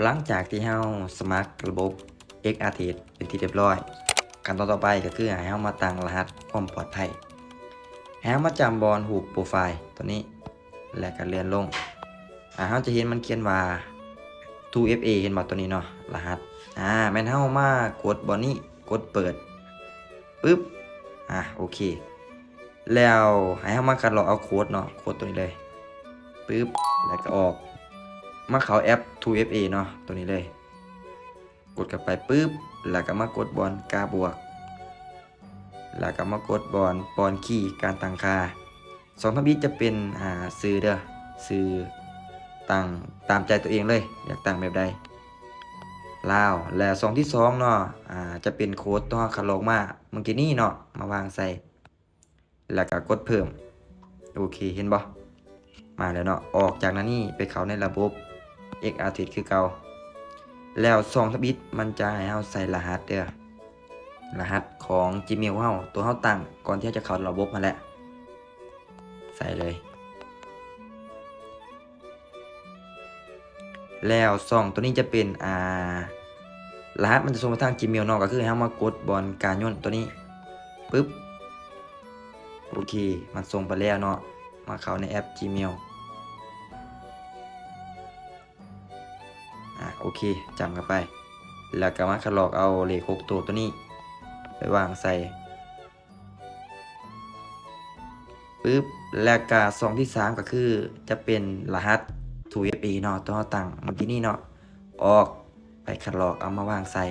ຫຼັງຈາກທີ່ເຮົາສະໝັກລະບົບ ເອັກອາເທຣດ ເປັນທີ່ຮຽບຮ້ອຍ, ຂັ້ນຕອນຕໍ່ໄປກໍຄືໃຫ້ເຮົາມາຕັ້ງລະຫັດຄວາມປອດໄພ. ໃຫ້ເຮົາມາຈ້ຳບ່ອນຮູບໂປຣໄຟລ໌ຕົວນີ້ ແລະກໍເລື່ອນລົງ. ອາ ເຮົາຈະເຫັນມັນຂຽນວ່າ ທູເອັຟເອ ເຫັນບໍ່ ຕົວນີ້ເນາະ ລະຫັດ. ອາ ແມ່ນເຮົາມາກົດບ່ອນນີ້ ກົດເປີດ ປຶບ ອາ ໂອເຄ. ແລ້ວໃຫ້ເຮົາມາຄັດລອກເອົາໂຄດເນາະ ໂຄດຕົວນີ້ເລີຍ ປຶບ ແລ້ວກໍອອກ ມາເຂົ້າແອັບ ທູເອັຟເອ ເນາະ ຕົວນີ້ເລີຍ ກົດເຂົ້າໄປປຶບ ແລ້ວກໍມາກົດບ່ອນກາບວກ ແລ້ວກໍມາກົດບ່ອນປ້ອນຄີການຕັ້ງຄ່າ. ຊ່ອງທຳອິດຈະເປັນ ອາ ຊື່ເດີ ຊື່ຕັ້ງຕາມໃຈຕົວເອງເລີຍ ຢາກຕັ້ງແບບໃດ ລາວ. ແລ້ວຊ່ອງທີສອງເນາະ ອາ ຈະເປັນໂຄດທີ່ເຮົາຄັດລອກມາເມື່ອກີ້ນີ້ເນາະ ມາວາງໃສ່ ແລ້ວກໍກົດເພີ່ມ. ໂອເຄ ເຫັນບໍ່ ມາແລ້ວເນາະ. ອອກຈາກໜ້ານີ້ໄປເຂົ້າໃນລະບົບ ເອັກອາເທຣດ ຄືເກົ່າ. ແລ້ວຊ່ອງທຳອິດມັນຈະໃຫ້ເຮົາໃສ່ລະຫັດເດີ ລະຫັດຂອງ Gmail ຂອງເຮົາ ຕົວເຮົາຕັ້ງກ່ອນທີ່ເຮົາຈະເຂົ້າລະບົບຫັ້ນແຫຼະ ໃສ່ເລີຍ. ແລ້ວຊ່ອງຕົວນີ້ຈະເປັນ ອາ ລະຫັດມັນຈະສົ່ງໄປທາງ Gmail ເນາະ ກໍຄືໃຫ້ເຮົາມາກົດບ່ອນກາຍົນຕົວນີ້ ປຶບ ໂອເຄ ມັນສົ່ງໄປແລ້ວເນາະ ມາເຂົ້າໃນແອັບ Gmail. ອາ ໂອເຄ ຈ້ຳເຂົ້າໄປ ແລ້ວກໍມາຄັດລອກເອົາເລກຫົກໂຕຕົວນີ້ໄປວາງໃສ່ ປຶບ ແລ້ວກະຊ່ອງທີສາມກໍຄືຈະເປັນລະຫັດ ທູເອັຟເອ ເນາະ ຕົວເຮົາຕັ້ງເມື່ອກີ້ນີ້ເນາະ ອອກໄປຄັດລອກເອົາມາວາງໃສ່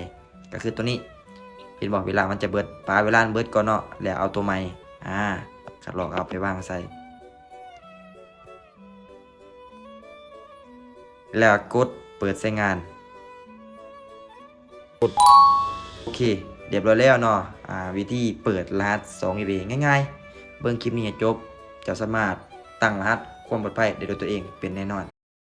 ກໍຄືຕົວນີ້ ເຫັນບໍ່ ເວລາມັນຈະເບິດ ປະເວລາມັນເບິດກ່ອນເນາະ ແລ້ວເອົາຕົວໃໝ່ ອາ ຄັດລອກເອົາໄປວາງໃສ່ ແລ້ວກົດເປີດໃຊ້ງານ. ໂອເຄ ຮຽບຮ້ອຍແລ້ວເນາະ ອາ ວິທີເປີດລະຫັດ ສອງເອັຟເອ ງ່າຍໆ. ເບິ່ງຄລິບນີ້ໃຫ້ຈົບ ເຈົ້າສາມາດຕັ້ງລະຫັດຄວາມປອດໄພໄດ້ດ້ວຍຕົວເອງເປັນແນ່ນອນ.